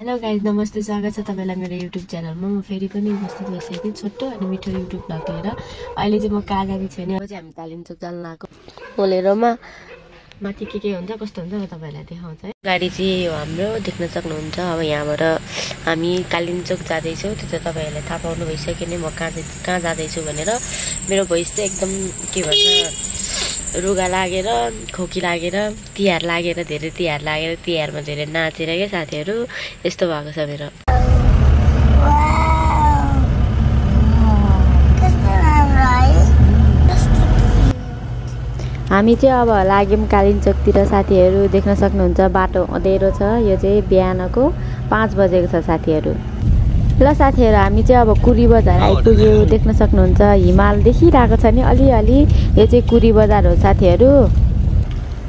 Hello guys, नमस्ते, स्वागत छ तपाईलाई मेरो युट्युब च्यानलमा। म फेरि पनि उपस्थित भइसकेको छु छोटो अनि मिठो युट्युब ब्लग लिएर। अहिले चाहिँ म कहाँ जाँदै छु भने अब चाहिँ हामी तालिमचोक जान लागेको। बोलेरोमा माथि के हुन्छ कस्तो हुन्छ म तपाईलाई देखाउँछु है। गाडी चाहिँ यो हाम्रो देख्न सक्नुहुन्छ। अब यहाँबाट हामी कालिम्चोक जाँदैछौँ। त्यो चाहिँ तपाईहरुले थाहा पाउनु भइसक्यो नि म कहाँ जाँदैछु भनेर। मेरो भोइस चाहिँ एकदम के भन्छ रुगा लागेर खोकी लागेर तिहार लागेर धेरै तिहार लागेर तिहारमा धेरै नाचेर क्या साथीहरू यस्तो भएको छ मेरो। हामी चाहिँ अब लाग्यौँ कालिम्चोकतिर साथीहरू। देख्न सक्नुहुन्छ बाटो अँधेरो छ। यो चाहिँ बिहानको 5 बजेको छ साथीहरू। ल साथीहरू, हामी चाहिँ अब कुरी बजार आइपुग्यौँ। देख्न सक्नुहुन्छ हिमाल देखिरहेको छ नि अलिअलि। यो चाहिँ कुरी बजार हो साथीहरू।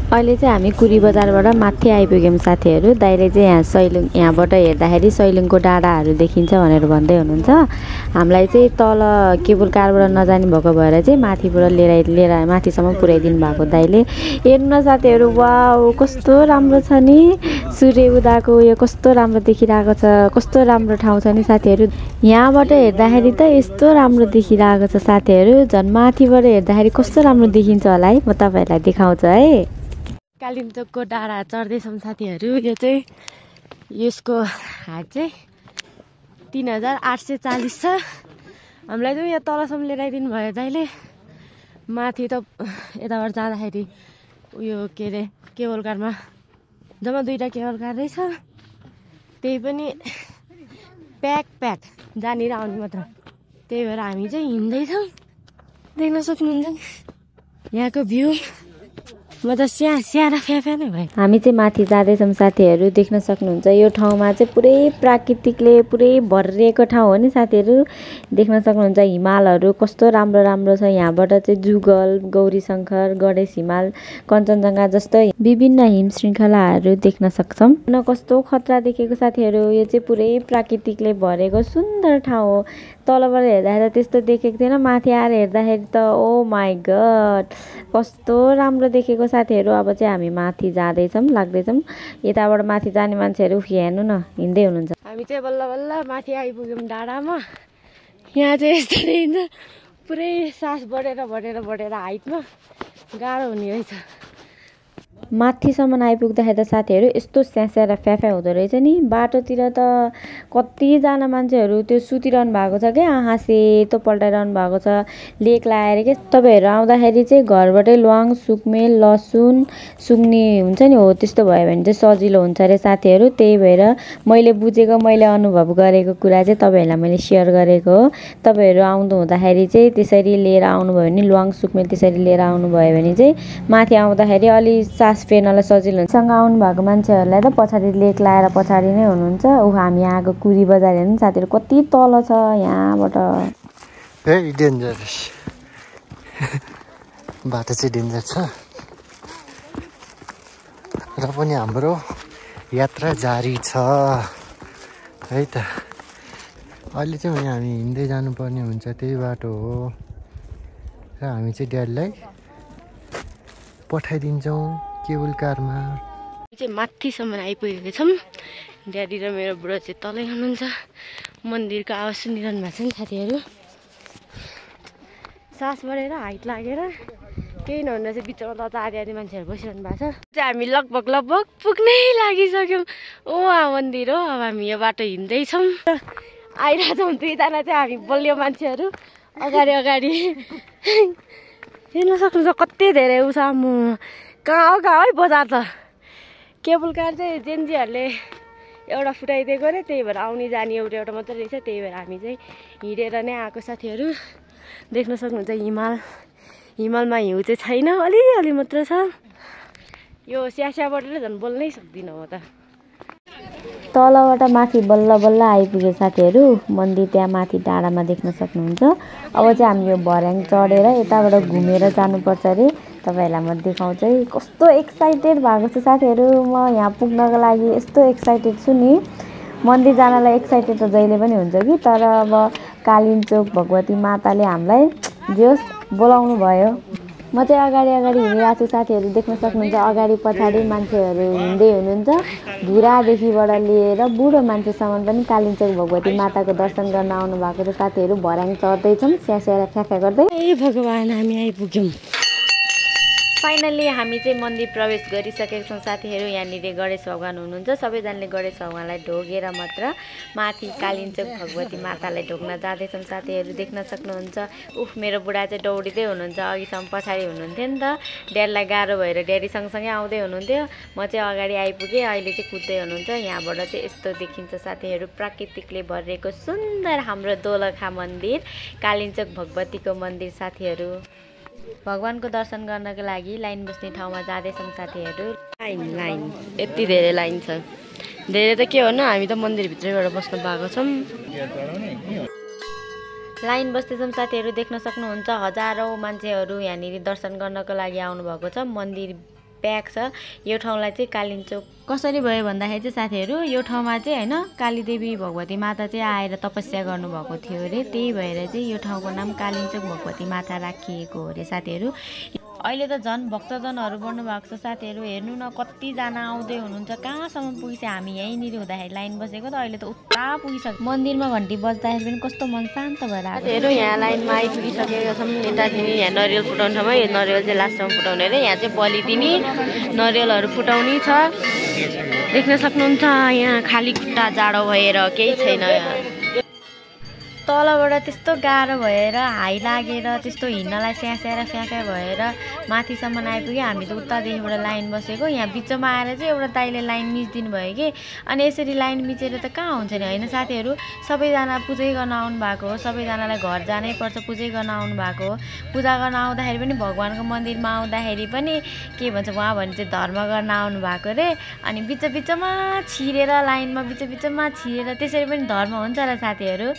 अहिले चाहिँ हामी कुरी बजारबाट माथि आइपुग्यौँ साथीहरू। दाइले चाहिँ यहाँ सैलुङ यहाँबाट हेर्दाखेरि सैलुङको डाँडाहरू देखिन्छ भनेर भन्दै हुनुहुन्छ। हामीलाई चाहिँ तल केबल कारबाट नजाने भएको भएर चाहिँ माथिबाट लिएर माथिसम्म पुर्याइदिनु भएको दाइले। हेर्नु न साथीहरू, वाउ कस्तो राम्रो छ नि। सूर्य उदाएको यो कस्तो राम्रो देखिरहेको छ। कस्तो राम्रो ठाउँ छ नि साथीहरू। यहाँबाट हेर्दाखेरि त यस्तो राम्रो देखिरहेको छ साथीहरू। झन् माथिबाट हेर्दाखेरि कस्तो राम्रो देखिन्छ होला है। म तपाईँहरूलाई देखाउँछु है। कालिम्चोकको डाँडा चढ्दैछौँ साथीहरू। यो चाहिँ यसको हाट चाहिँ 3840 छ। हामीलाई चाहिँ यहाँ तलसम्म लिएर आइदिनु भयो दाइले। माथि त यताबाट जाँदाखेरि उयो के अरे केबल कारमा जम्मा 2टा केबल कार रहेछ। त्यही पनि प्याक जाने र आउने मात्र। त्यही भएर हामी चाहिँ हिँड्दैछौँ। देख्न सक्नुहुन्छ यहाँको भ्यू। म त स्याहार फ्याफ्या नै भयो। हामी चाहिँ माथि जाँदैछौँ साथीहरू। देख्न सक्नुहुन्छ यो ठाउँमा चाहिँ पुरै प्राकृतिकले पुरै भरिएको ठाउँ हो नि साथीहरू। देख्न सक्नुहुन्छ हिमालहरू कस्तो राम्रो राम्रो छ। यहाँबाट चाहिँ जुगल, गौरी शङ्कर, गणेश हिमाल, कञ्चनजङ्घा जस्तो विभिन्न हिम श्रृङ्खलाहरू देख्न सक्छौँ। न कस्तो खतरा देखेको साथीहरू। यो चाहिँ पुरै प्राकृतिकले भरेको सुन्दर ठाउँ हो। तलबाट हेर्दाखेरि त्यस्तो देखेको थिएन। माथि आएर हेर्दाखेरि त ओ माई गड कस्तो राम्रो देखेको साथीहरू। अब चाहिँ हामी माथि जाँदैछौँ लाग्दैछौँ। यताबाट माथि जाने मान्छेहरू हेर्नु न हिँड्दै हुनुहुन्छ। हामी चाहिँ बल्ल बल्ल माथि आइपुग्यौँ डाँडामा। यहाँ चाहिँ यस्तो देखिन्छ पुरै सास बढेर हाइटमा गाह्रो हुने रहेछ। माथिसम्म आइपुग्दाखेरि त साथीहरू यस्तो स्यास्या र फ्याफ्या हुँदो रहेछ नि। बाटोतिर त कतिजना मान्छेहरू त्यो सुतिरहनु भएको छ क्या। आँखा सेतो पल्टाइरहनु भएको छ लेक लाएर के। तपाईँहरू आउँदाखेरि चाहिँ घरबाटै ल्वाङ, सुकमेल, लसुन, सुङ्नी हुन्छ नि हो त्यस्तो भयो भने चाहिँ सजिलो हुन्छ अरे साथीहरू। त्यही भएर मैले बुझेको मैले अनुभव गरेको कुरा चाहिँ तपाईँहरूलाई मैले सेयर गरेको हो। तपाईँहरू आउँदो हुँदाखेरि चाहिँ त्यसरी लिएर आउनुभयो भने ल्वाङ, सुकमेल त्यसरी लिएर आउनुभयो भने चाहिँ माथि आउँदाखेरि अलि सास फेर्नलाई सजिलो हुन्छ। सँग आउनु भएको मान्छेहरूलाई त पछाडि लेक लाएर पछाडि नै हुनुहुन्छ। हामी आएको कुरी बजार हेर्नु साथीहरू कति तल छ यहाँबाट। डेन्जरस बाटो चाहिँ डेन्जर छ र पनि हाम्रो यात्रा जारी छ है त। अहिले चाहिँ हामी हिँड्दै जानुपर्ने हुन्छ त्यही बाटो हो र हामी चाहिँ ड्याडीलाई पठाइदिन्छौँ केबल कारमा। चाहिँ माथिसम्म आइपुगेको छौँ। ड्याडी र मेरो बुढो चाहिँ तलै हुनुहुन्छ। मन्दिरको आवाज सुनिरहनु भएको छ नि साथीहरू। सास बढेर हाइट लागेर केही नहुँदा चाहिँ बिचमा त आधी मान्छेहरू बसिरहनु भएको छ। हामी लगभग पुग्नै लागिसक्यौँ। ओ मन्दिर हो। अब हामी यो बाटो हिँड्दैछौँ। आइरहेछौँ 2जना चाहिँ हामी बलियो मान्छेहरू अगाडि हेर्न सक्नुहुन्छ कति धेरै उ छ। म कहाँ है बजार त। केबल कार चाहिँ जेन्जीहरूले एउटा फुटाइदिएको अरे। त्यही भएर आउने जाने एउटा मात्रै रहेछ। त्यही भएर हामी चाहिँ हिँडेर नै आएको साथीहरू। देख्न सक्नुहुन्छ हिमालमा हिउँ चाहिँ छैन, अलिअलि मात्र छ। यो स्यास्याबाट झन् बोल्नै सक्दिनँ म त। तलबाट माथि बल्ल बल्ल आइपुग्यो साथीहरू। मन्दिर त्यहाँ माथि डाँडामा देख्न सक्नुहुन्छ। अब चाहिँ हामी यो भर्याङ चढेर यताबाट घुमेर जानुपर्छ अरे। तपाईँहरूलाई म देखाउँछु है। कस्तो एक्साइटेड भएको छु साथीहरू। म यहाँ पुग्नको लागि यस्तो एक्साइटेड छु नि। मन्दिर जानलाई एक्साइटेड त जहिले पनि हुन्छ कि। तर अब कालिम्चोक भगवती माताले हामीलाई जस बोलाउनु भयो म चाहिँ अगाडि हिँडिरहेको छु। साथीहरू देख्न सक्नुहुन्छ अगाडि पछाडि मान्छेहरू हिँड्दै हुनुहुन्छ। बुढादेखिबाट लिएर बुढो मान्छेसम्म पनि कालिम्पोङ भगवती माताको दर्शन गर्न आउनु भएको छ। साथीहरू भर्याङ चढ्दैछौँ स्यास्याएर फ्याफ्या गर्दै। ए भगवान् हामी आइपुग्यौँ। फाइनल्ली हामी चाहिँ मन्दिर प्रवेश गरिसकेका छौँ। साथीहरू यहाँनिर गणेश भगवान् हुनुहुन्छ। सबैजनाले गणेश भगवान्लाई ढोगेर मात्र माथि कालिम्पोङ भगवती मातालाई ढोग्न जाँदैछौँ। साथीहरू देख्न सक्नुहुन्छ। उफ मेरो बुढा चाहिँ दौडिँदै हुनुहुन्छ। अघिसम्म पछाडि हुनुहुन्थ्यो नि त, ड्याडीलाई गाह्रो भएर ड्याडी सँगसँगै आउँदै हुनुहुन्थ्यो। म चाहिँ अगाडि आइपुगेँ। अहिले चाहिँ कुद्दै हुनुहुन्छ। यहाँबाट चाहिँ यस्तो देखिन्छ साथीहरू, प्राकृतिकले भरिएको सुन्दर हाम्रो दोलखा मन्दिर, कालिम्पोङ भगवतीको मन्दिर। साथीहरू भगवानको दर्शन गर्नको लागि लाइन बस्ने ठाउँमा जाँदैछौँ। साथीहरू लाइन यति धेरै लाइन छ। धेरै त के हो न, हामी त मन्दिरभित्रैबाट बस्न पाएको छौँ। लाइन बस्दैछौँ। साथीहरू देख्न सक्नुहुन्छ हजारौँ मान्छेहरू यहाँनिर दर्शन गर्नको लागि आउनुभएको छ। मन्दिर प्याक छ। यो ठाउँलाई चाहिँ कालिम्पोङ कसरी भयो भन्दाखेरि चाहिँ साथीहरू यो ठाउँमा चाहिँ होइन कालीदेवी भगवती माता चाहिँ आएर तपस्या गर्नुभएको थियो अरे। त्यही भएर चाहिँ यो ठाउँको नाम कालिम्पोङ भगवती माता राखिएको हो अरे। साथीहरू अहिले त झन् भक्तजनहरू बढ्नु भएको छ। साथीहरू हेर्नु न कतिजना आउँदै हुनुहुन्छ। कहाँसम्म पुगिसक्यो। हामी यहीँनिर हुँदाखेरि लाइन बसेको त अहिले त उता पुगिसक्यो। मन्दिरमा घन्टी बज्दाखेरि पनि कस्तो मन शान्त भएर आएको। साथीहरू यहाँ लाइनमा आइपुगिसकेका छौँ। यताखेरि यहाँ नरिवल फुटाउने ठाउँमा, यो नरिवल चाहिँ लास्टमा फुटाउने अरे। यहाँ चाहिँ बलि दिने नरिवलहरू फुटाउने छ। देख्न सक्नुहुन्छ यहाँ खाली खुट्टा जाडो भएर केही छैन। तलबाट त्यस्तो गाह्रो भएर हाई लागेर त्यस्तो हिँड्नलाई स्यास्याएर फ्याफ्या भएर माथिसम्म आइपुग्यो। हामी त उतादेखिबाट लाइन बसेको। यहाँ बिचमा आएर चाहिँ एउटा दाइले लाइन मिचिदिनु भयो कि। अनि यसरी लाइन मिचेर त कहाँ हुन्छ नि, होइन साथीहरू। सबैजना पूजै गर्न आउनु भएको हो। सबैजनालाई घर जानै पर्छ, पूजै गर्न आउनु भएको हो। पूजा गर्न आउँदाखेरि पनि भगवान्को मन्दिरमा आउँदाखेरि पनि के भन्छ उहाँ भने चाहिँ धर्म गर्न आउनु भएको अरे। अनि बिचमा छिरेर लाइनमा बिचमा छिरेर त्यसरी पनि धर्म हुन्छ र साथीहरू।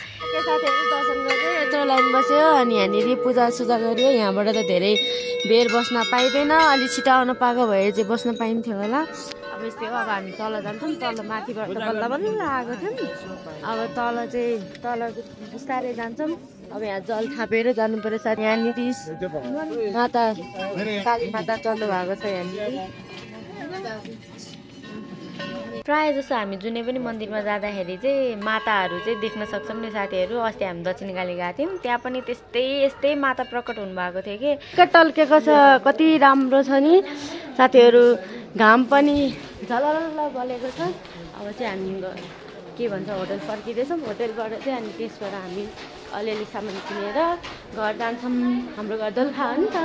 साथीहरू दर्शन गर्दै यत्रो लाइन बस्यो। अनि यहाँनिर पूजासुजा गऱ्यो। यहाँबाट त धेरै बेर बस्न पाइँदैन। अलिक छिटो आउन पाएको भए चाहिँ बस्न पाइन्थ्यो होला। अब यस्तै हो। अब हामी तल जान्छौँ। तल माथिबाट त बल्ल आएको थियौँ। अब तल चाहिँ तल बिस्तारै जान्छौँ। अब यहाँ जल थापेर जानु पर्यो। साथी यहाँनिर माता काली माता चल्नु भएको छ। यहाँनिर प्रायः जस्तो हामी जुनै पनि मन्दिरमा जाँदाखेरि चाहिँ माताहरू चाहिँ देख्न सक्छौँ नि साथीहरू। अस्ति हामी दक्षिणकाली गएको थियौँ, त्यहाँ पनि यस्तै माता प्रकट हुनुभएको थियो कि। टल्केको छ, कति राम्रो छ नि साथीहरू। घाम पनि झलल बलेको छ। अब चाहिँ हामी के भन्छ होटल फर्किँदैछौँ। होटलबाट चाहिँ अनि त्यसबाट हामी अलिअलि सामान किनेर घर जान्छौँ। हाम्रो घर दोलखा हो नि त,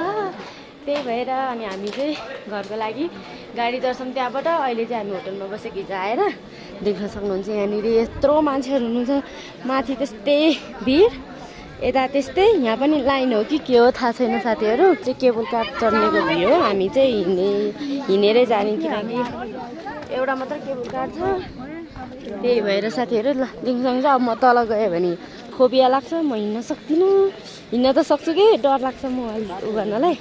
त्यही भएर अनि हामी चाहिँ घरको लागि गाडी चढ्छौँ त्यहाँबाट। अहिले चाहिँ हामी होटलमा बसेको हिजो आएर देख्न सक्नुहुन्छ यहाँनिर यत्रो मान्छेहरू हुनुहुन्छ। माथि त्यस्तै भिड, यता त्यस्तै। यहाँ पनि लाइन हो कि के हो थाहा छैन साथीहरू। चाहिँ केबल कार चढ्नेको भिड हो। हामी चाहिँ हिँडेरै जाने, किनकि एउटा मात्र केबल कार छ। त्यही भएर साथीहरू ल देख्न सक्नुहुन्छ। अब म तल गएँ भने फोबिया लाग्छ, म हिँड्न सक्दिनँ। हिँड्न त सक्छु कि डर लाग्छ म उ गर्नलाई।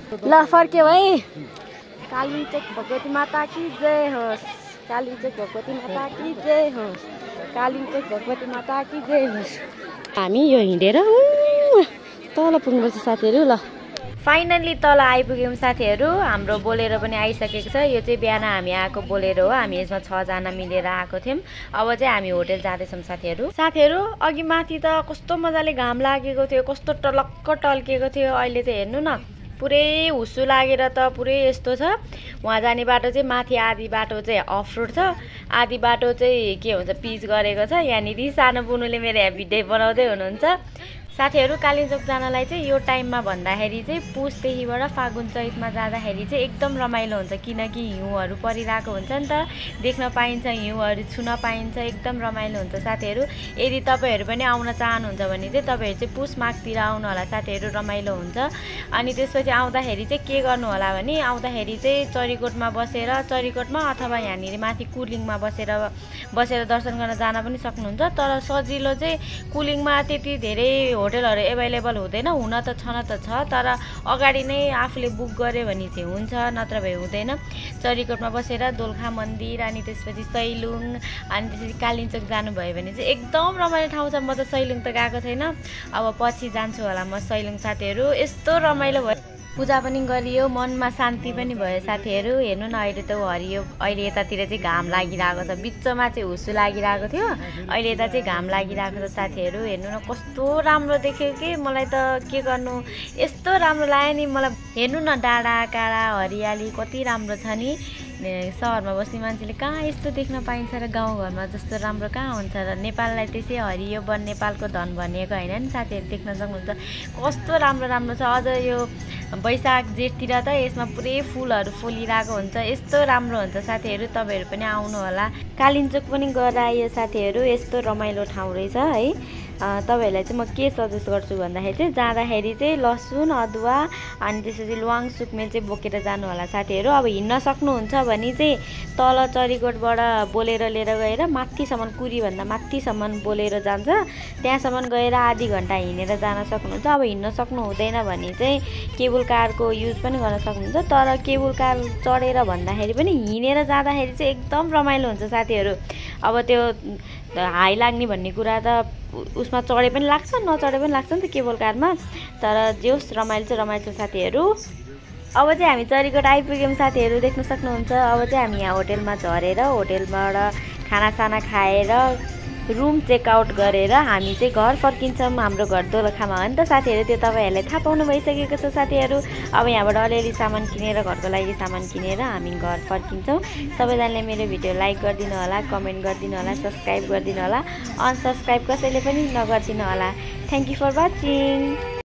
ल फर्क्यो है। कालिम्पोङ भगवती माता की जय होस्। कालिम्पोङ भगवती माता की जय होस्। कालिम्पोङ भगवती माता की जय होस्। हामी यो हिँडेर तल पुग्नुपर्छ साथीहरू। ल फाइनल्ली तल आइपुग्यौँ साथीहरू। हाम्रो बोलेरो पनि आइसकेको छ। यो चाहिँ बिहान हामी आएको बोलेरो हो। हामी यसमा 6 जना मिलेर आएको थियौँ। अब चाहिँ हामी होटल जाँदैछौँ साथीहरू। अघि माथि त कस्तो मजाले घाम लागेको थियो, कस्तो टलक्क टल्केको थियो। अहिले चाहिँ हेर्नु न पुरै हुस्सु लागेर त पुरै यस्तो छ। वहाँ जाने बाटो चाहिँ माथि आधी बाटो चाहिँ अफ रोड छ, आधी बाटो चाहिँ के भन्छ पिच गरेको छ। यहाँनिर सानो बुनुले मेरो यहाँ भिडियो बनाउँदै हुनुहुन्छ। साथीहरू कालिम्पोङ जानलाई चाहिँ यो टाइममा भन्दाखेरि चाहिँ पुसदेखिबाट फागुन चैतमा जाँदाखेरि चाहिँ एकदम रमाइलो हुन्छ। किनकि हिउँहरू परिरहेको हुन्छ नि त, देख्न पाइन्छ, हिउँहरू छुन पाइन्छ, एकदम रमाइलो हुन्छ साथीहरू। यदि तपाईँहरू पनि आउन चाहनुहुन्छ भने चाहिँ तपाईँहरू चाहिँ पुस माघतिर आउनु होला साथीहरू, रमाइलो हुन्छ। अनि त्यसपछि आउँदाखेरि चाहिँ के गर्नु होला भने आउँदाखेरि चाहिँ चरीकोटमा बसेर चरीकोटमा अथवा यहाँनिर माथि कुलिङमा बसेर दर्शन गर्न जान पनि सक्नुहुन्छ। तर सजिलो चाहिँ कुलिङमा त्यति धेरै होटलहरू एभाइलेबल हुँदैन। हुन त छ तर अगाडि नै आफूले बुक गर्यो भने चाहिँ हुन्छ, नत्र भए हुँदैन। चरीकोटमा बसेर दोलखा मन्दिर अनि त्यसपछि सैलुङ अनि त्यसपछि कालिम्पोङ जानुभयो भने चाहिँ एकदम रमाइलो ठाउँ छ। म त सैलुङ त गएको छैन, अब पछि जान्छु होला म सैलुङ साथीहरू। यस्तो रमाइलो भयो। पूजा पनि गरियो, मनमा शान्ति पनि भयो साथीहरू। हेर्नु न अहिले त हरियो, अहिले यतातिर चाहिँ घाम लागिरहेको छ, बिचमा चाहिँ हुसु लागिरहेको थियो, अहिले यता चाहिँ घाम लागिरहेको छ साथीहरू। हेर्नु न कस्तो राम्रो देख्यो कि मलाई त के गर्नु, यस्तो राम्रो लाग्यो नि मलाई। हेर्नु न डाँडा काँडा हरियाली कति राम्रो छ नि। सहरमा बस्ने मान्छेले कहाँ यस्तो देख्न पाइन्छ र गाउँघरमा जस्तो राम्रो कहाँ हुन्छ र। नेपाललाई त्यसै हरियो वन नेपालको धन भनिएको होइन नि साथीहरू, देख्न सक्नुहुन्छ कस्तो राम्रो राम्रो छ। अझ यो वैशाख जेठतिर त यसमा पुरै फुलहरू फुलिरहेको हुन्छ, यस्तो राम्रो हुन्छ साथीहरू। तपाईँहरू पनि आउनु होला। कालिम्पोङ पनि गएर आयो साथीहरू, यस्तो रमाइलो ठाउँ रहेछ है। तपाईँहरूलाई चाहिँ म के सजेस्ट गर्छु भन्दाखेरि चाहिँ जाँदाखेरि चाहिँ लसुन अदुवा अनि त्यसपछि ल्वाङ सुकमेल चाहिँ बोकेर जानु होला साथीहरू। अब हिँड्न सक्नुहुन्छ भने चाहिँ तल चरीकोटबाट बोलेर लिएर गएर माथिसम्म, कुरीभन्दा माथिसम्म बोलेर जान्छ, त्यहाँसम्म गएर आधी घन्टा हिँडेर जान सक्नुहुन्छ। अब हिँड्न सक्नु हुँदैन भने चाहिँ केबल कारको युज पनि गर्न सक्नुहुन्छ, तर केबल कार चढेर भन्दाखेरि पनि हिँडेर जाँदाखेरि चाहिँ एकदम रमाइलो हुन्छ साथीहरू। अब त्यो हाई लाग्ने भन्ने कुरा त उसमा चढे पनि लाग्छ, नचढे पनि लाग्छ नि त केबल कारमा, तर जे होस् रमाइलो चाहिँ रमाइलो छ साथीहरू। अब चाहिँ हामी चरीकोट आइपुग्यौँ साथीहरू, देख्न सक्नुहुन्छ। अब चाहिँ हामी यहाँ होटेलमा झरेर होटेलबाट खानासाना खाएर रुम चेकआउट गरेर हामी चाहिँ घर फर्किन्छौँ। हाम्रो घर दोलखामा हो नि त साथीहरू, त्यो तपाईँहरूले थाहा पाउनु भइसकेको छ साथीहरू। अब यहाँबाट अलिअलि सामान किनेर, घरको लागि सामान किनेर हामी घर फर्किन्छौँ। सबैजनाले मेरो भिडियो लाइक गरिदिनु होला, कमेन्ट गरिदिनु होला, सब्सक्राइब गरिदिनु होला, अनसब्सक्राइब कसैले पनि नगरिदिनु होला। Thank you for watching.